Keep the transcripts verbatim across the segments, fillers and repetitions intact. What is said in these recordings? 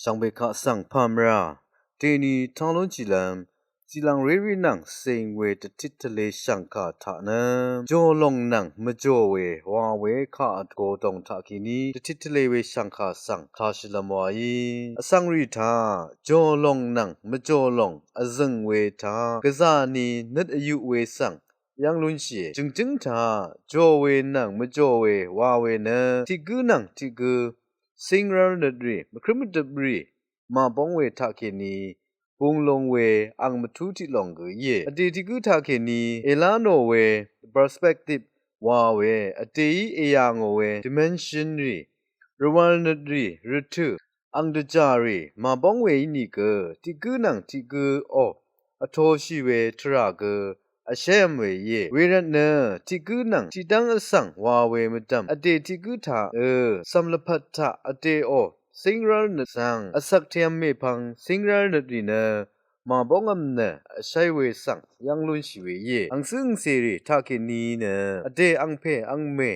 Shvngbe kaq svng pàmvrà dèni taq lúnshìlv́m zìlv̀ng rérì nvng cing we dvtit tvle shv̀ngkà taq nø jòlòng nvng mvjò we wa we kaq vgo dòng taqkèní dvtit tvle we shv̀ngkà svng tāshìlv́m waí vsvng rì taq jòlòng nvng mvjòlòng vzø̀ng we taq gvzà ni nøt vyuq we svng yv́ng lúnshìe. Jø̀ngjǿng taq jò we nvng mvjò we wa we nø tiq gǿ nvng tiq gǿ cíngrv́l nøt rì mvkrǿm mvdøp rì màbóng we taqkèní bung long we ang mvtú tiq lòng gø íe. Vdè tiq gǿ taqkèní èlá nò we perspective wa we vdèí èyà ngò we dimension rì rvwv̄l nøt rì rvtø̀ ang dvjà rì màbóng we ínìgø tiq gǿ nvng tiq gǿ o vtōshì we tvrà gø vshév̄m we íe. Wervtnø tiq gǿ nvng tiqdv́ng vsvng wa we mvdv̀m vdè tiq gǿ taq ø cv̀m lvpat taq vdè o cíngrv́l nøt svng vsvk tv̄m mèpvng cíngrv́l nøt rì nø màbóngv̄m nø vshéí we svng yv́ng lúnshì we íe. Angcǿ angcèrì taqkèní nø vdè angpè angmè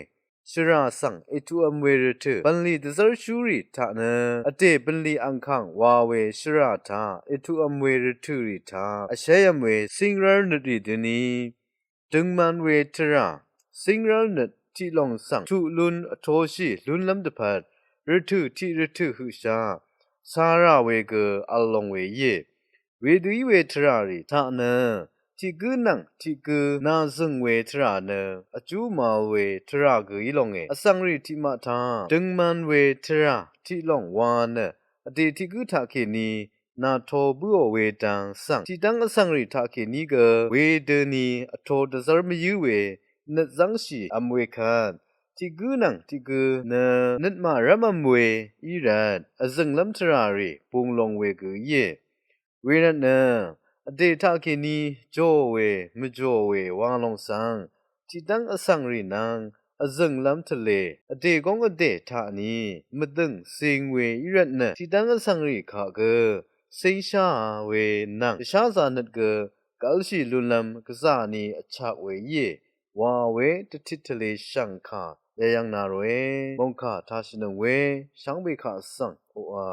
shvrà svng ètuqv̄m we rvtø̀ bv̀nlì dvzv́rshúrì taq nø vdè bv̀nlì angkàng wa we shvrà taq ètuqv̄m we rvtø̀ rì taq vshév̄m we cíngrv́l nøt rì døni døngman we tvrà cíngrv́l nøt tiq lòng svng tuq lún vtōshì lúnlv́m dvpvt rvtø̀ tiq rvtø̀ høqshaq carà we gø v̄l long we íe. Wedø í we tvrà rì taq nø tiq gǿ nvng tiq gǿ nà zø̀ng we tvrà nø vjú màvl we tvrà gø í longe. Vsvng rì tiqmaq taq døngman we tvrà tiq lòng wa nø vdè tiq gǿ taqkèní nàto bǿò we dang svng tiqdv́ng vsvng rì taqkèní gø wedøni vto dvzv́r mvyǿ we nøt zv́ngshìv̄m we kvt tiq gǿ nvng tiq gǿ nø nøt màrv́mv̄m we í rvt vzø̀nglv́m tvrà rì bung long we gø íe. Wervtnø vdè taqkèní jò we mvjò we wa lòng svng tiqdv́ng vsvng rì nvng vzø̀nglv́m tvle vdè góng vdè taqni mvdø̀ng cing we í rvtnø tiqdv́ng vsvng rì kaq gø cingshá we nvng dvsházā nøt gø gv́lshì lúnlv́m gvzà ni vchak we íe wa we dvtit tvle shv̀ngkà yayv̄ng na ròe. Mòngkà tāshìnøng we shvngbe kaq svng oqà